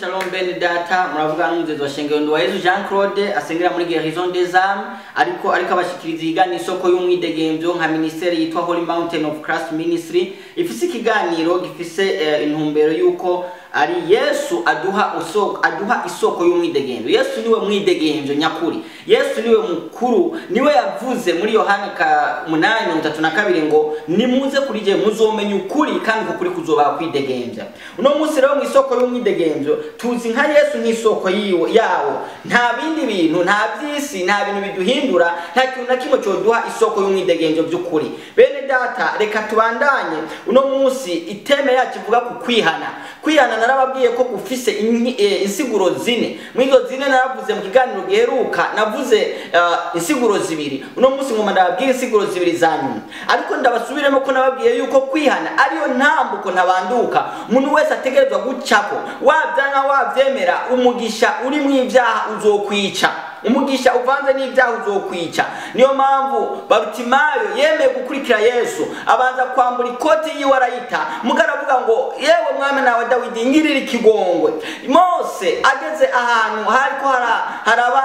Shalom bene data, muravuga n'umuzezo wa Shengero Nduwayezu Jean Claude asengera muri Guérison des Âmes, ariko abashikiriza ikiganiro Isoko y'Umwidegemvyo nka ministeri yitwa Holy Mountain of Christ Ministry, ifise ikiganiro gifise intumbero yuko ari Yesu aduha isoko y'umwidegemvyo. Yesu niwe mwidegemvyo nyakuri, Yesu niwe mukuru, niwe yavuze muri Yohana 8:32 ngo nimuze kuri je muzomenya ukuri kandi ukuri kuzoba kwidegemvya. Uno munsi rero mu isoko y'umwidegemvyo tuzi nka Yesu nk'isoko yiwe yawo, nta bindi bintu, nta byisi, nta bintu biduhindura, nta kintu na kimwe cyoduha isoko y'umwidegemvyo by'ukuri. Bene data, reka tubandanye uno munsi iteme yacu ivuga ku kwihana. Kwihana narababwiye ko gufise insiguro zine. Mwizo zine naravuze mu kiganiro giheruka, navuze insiguro zibiri. Uno munsi ngoma ndababwira insiguro zibiri za nyuma, ariko ndabasubiremo ko nababwiye yuko kwihana ariyo ntambuko ntabanduka umuntu wese ategerezwa gucako. Wabyanga wabyemera, umugisha uri mu ibyaha uzokwica, umugisha uvanze n'ibyaha uzokwica. Niyo mpamvu Barutimayo yemeye gukurikira Yesu, abanza kwambura ikoti yiwe arayita, mugara avuga ngo yewe mwami nawe Dawidi ngirira ikigongwe. Mose ageze ahantu hariko haraba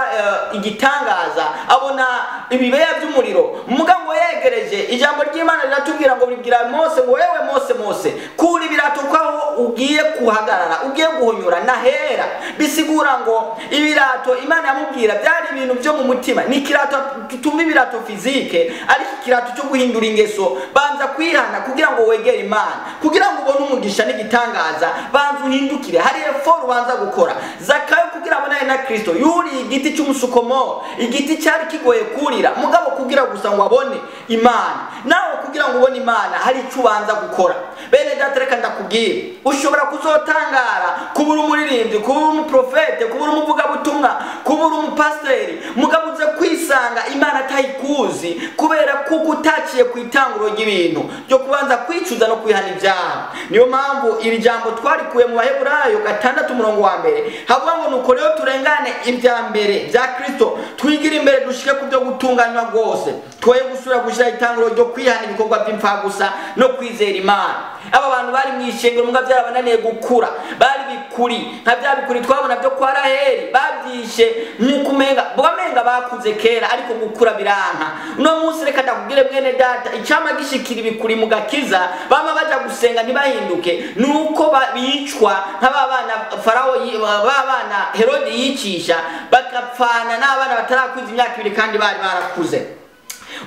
igitangaza, abona ibibeya by'umuriro, muga ngo yegereje ijambo ry'Imana riratubwira ngo ribwira Mose ngo wewe Mose, Mose kuri ibirato kwaho ugiye kuhagarara, ugiye guhonyora nahera. Bisigura ngo ibirato Imana yamubwira byari ibintu byo mu mutima, ni ikirato tutuma ibirato fizike, ariko ikirato cyo guhindura ingeso. Banza kwihana kugira ngo wegere Imana, kugira ngo ubone umugisha n'igitangaza, banza uhindukire. Hari effort ubanza gukora. Zakayo kugira abonane na Kristo yuri igiti cy'umusukomo, igiti cyari kigoye kurira, mugabo kugira gusa ngo abone Imana. Nawe kugira ngo ubone Imana hari icyo ubanza gukora. Bene data, reka ndakubwira, ushobora kuzotangara kubura umuririmbyi, kubura umuprofete, kubura umuvugabutumwa, kubura umupasiteri, mugabo uze kwisanga Imana atayikuzi kubera kuko utaciye ku itanguro ry'ibintu byo kubanza kwicuza no kwihana ibyaha. Niyo mpamvu iri jambo twarikuye mu Baheburayo 6:1, havuga ngo nuko rero turengane ibya mbere bya Kristo, twigire imbere dushike ku byo gutunganywa rwose, twoye gusubira gushyira itanguro ryo kwihana ibikorwa by'imfagusa no kwizera Imana. Aba bantu bari mu ishengero muga byarabananiye gukura, bari bikuri nka bya bikuri twabona byo kwa Raheli, babyishe nkuko umenga bamenga bakuze kera, ariko gukura biranka. Uno munsi reka ndakubwire mwene data, icyama gishikira ibikuri mu gakiza bama baja gusenga ntibahinduke, nuko bicwa nka babana Farao, babana Herodi yicisha, bakapfana n'abana batarakwiza imyaka ibiri kandi bari barakuze.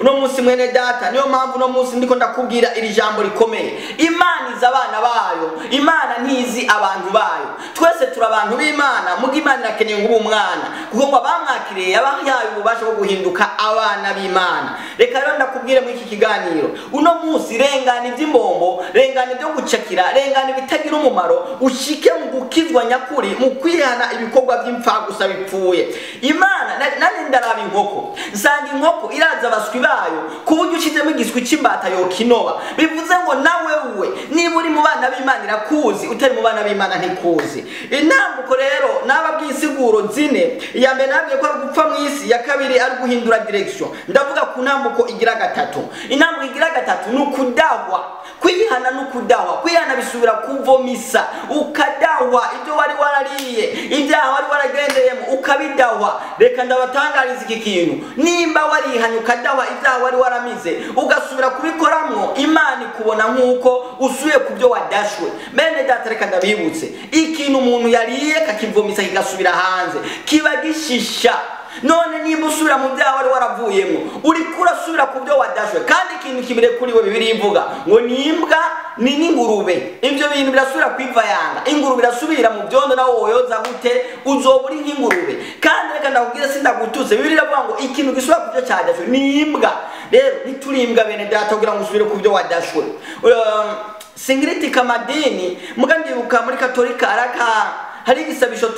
Uno munsi mwene data, niyo mpamvu uno munsi ndiko ndakubwira iri jambo rikomeye. Imana izi abana bayo, Imana ntizi abantu bayo. Twese turi abantu b'Imana, muga Imana irakeneye ngo ube umwana, kuko ngo abamwakiriye yabahaye ububasha bwo guhinduka abana b'Imana. Reka rero ndakubwire muri iki kiganiro, uno munsi rengana iby'imbombo, rengana ibyo gucakira, rengana ibitagira umumaro, ushike mu gukizwa nyakuri, mu kwihana ibikorwa by'imfagusa bipfuye. Imana nani ndaraba inkoko, nsanga inkoko iraza abaswi bayo ku buryo ushizemo igiswi cy'imbata yokinoba. Bivuze ngo nawe we niba uri mu bana b'Imana irakuzi, utari mu bana b'Imana ntikuzi. Intambuko rero nababwiye insiguro zine. Iya mbere nabwiye ko ari gupfa mu isi, iya kabiri ari guhindura direction. Ndavuga ku ntambuko igira gatatu. Intambuko igira gatatu ni ukudahwa. Kwihana no kudahwa. Kwihana bisubira kuvomisa, ukadahwa ibyo wari warariye, ibyaha wari waragendeyemo ukabidahwa. Reka ndabatangariza iki kintu, nimba warihanye ukadahwa ibyaha wari waramize ugasubira kubikoramwo, Imana ikubona nkuko usuye ku byo wadashwe. Bene data, reka ndabibutse, ikintu umuntu yariye kakivomisa kigasubira hanze kiba gishisha. None nimba usubira mu byaha wari waravuyemo, uriko urasubira ku byo wadashwe. Kandi ikintu kibire kuri we, Bibiliya ivuga ngo ni imbwa ni n'ingurube, ibyo bintu birasubira kwivayanga. Ingurube irasubira mu byondo, nawe woyoza gute uzoba uri nk'ingurube. Kandi reka ndakubwire, sindagututse, Bibiliya iravuga ngo ikintu gisubira ku byo cyadashwe ni imbwa. Rero ntituri imbwa bene data kugira ngo usubire ku byo wadashwe. Singiritika amadini, muga ndibuka muri Katolika araka hari igisabisho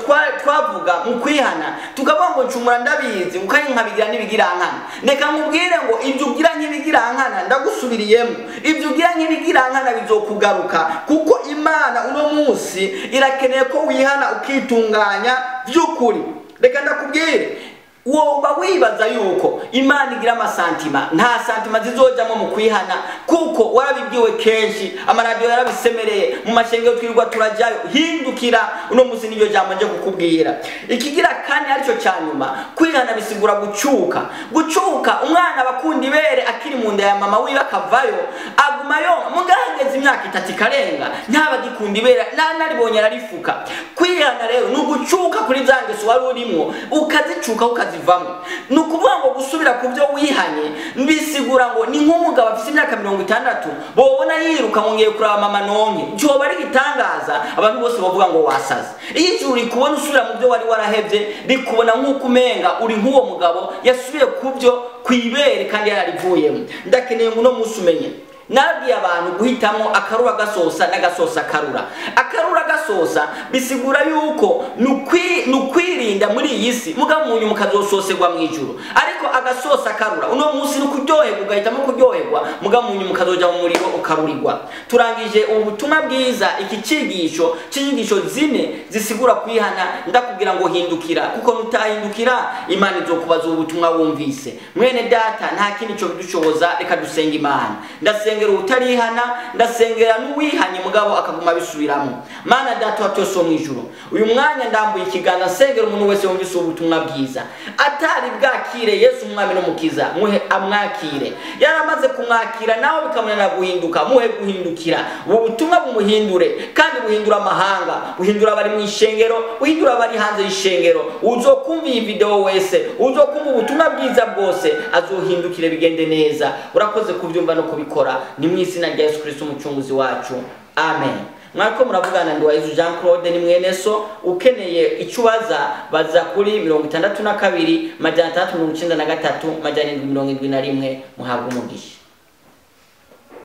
twavuga mu kwihana, tukavuga ngo ncumura ndabizi ukari nkabigira n'ibigirankana. Reka nkubwire ngo ibyo ugira nk'ibigirankana ndagusubiriyemo, ibyo ugira nk'ibigirankana bizokugaruka, kuko Imana uno munsi irakeneye ko wihana ukitunganya by'ukuri. Reka ndakubwire, Woba wibaza yuko Imana igira amasantima, nta santima zizojamwo mu kwihana, kuko warabibwiwe kenshi, amaradiyo yarabisemereye, mu mashengero twirirwa turajayo. Hindukira uno munsi, niryo jambo nje kukubwira. Ikigira kandi aricyo cya nyuma, kwihana bisigura gucuka. Gucuka, umwana abakunda ibere akiri mu nda ya mama wiwe, akavayo aguma yonka, mugahageze imyaka 3 ikarenga ntaba agikunda ibere, naribonye ararifuka. Kwihana rero ni ugucuka kuri za ngeso wari urimwo, ukazicuka ukazivamo. Ni ukuvuga ngo gusubira ku byo wihanye bisigura ngo ni nk'umugabo afite imyaka 60 bobona yiruka ngo ngiye kuraba mama nonke, cyoba ari igitangaza, abantu bose bavuga ngo wasaze. Iyo ijuru rikubona usubira mu byo wari warahevye, rikubona nk'uko umenga uri nk'uwo mugabo yasubiye ku byo kwibere kandi yararivuyemo. Ndakeneye ngo uno munsi umenye, nabwiye abantu guhitamo akarura gasosa n'agasosa karura. Akarura gasosa bisigura yuko nukwirinda muri iyi si, mugabo mu nyuma ukazososerwa mu ijuru. Ariko agasosa karura uno munsi ni kuryoherwa, ugahitamo kuryoherwa, mugabo mu nyuma ukazoja mu muriro ukarurirwa. Turangije ubu butumwa bwiza, iki cigisho c'inyigisho zine zisigura kwihana. Ndakubwira ngo hindukira, kuko nutahindukira Imana izokubaza ubu butumwa wumvise. Mwene data, nta kindi cyo bidushoboza, reka dusenge Imana. Ndasengera utarihana, ndasengera n'uwihanye mugabo akaguma bisubiramo. Mana data wa twese wo mu ijuru, uyu mwanya ndambuye ikiganza nsengera umuntu wese wumvise ubutumwa bwiza atari bwakire Yesu umwami n'umukiza, muhe amwakire. Yaramaze kumwakira nawe bikamunanira guhinduka, muhe guhindukira. Ubu butumwa bumuhindure, kandi buhindura amahanga, buhindura abari mu ishengero, buhindura abari hanze y'ishengero. Uzokumva iyi video wese, uzokumva ubutumwa bwiza bwose, azohindukire bigende neza. Urakoze kubyumva no kubikora. Ni mu izina rya Yesu Kristo umucunguzi wacu, amen. Mwariko muravugana ndi Uwayezu Jean Claude, ni mwene so. Ukeneye icyo ubaza, baza kuri 62 693 771. Muhabwe umugisha.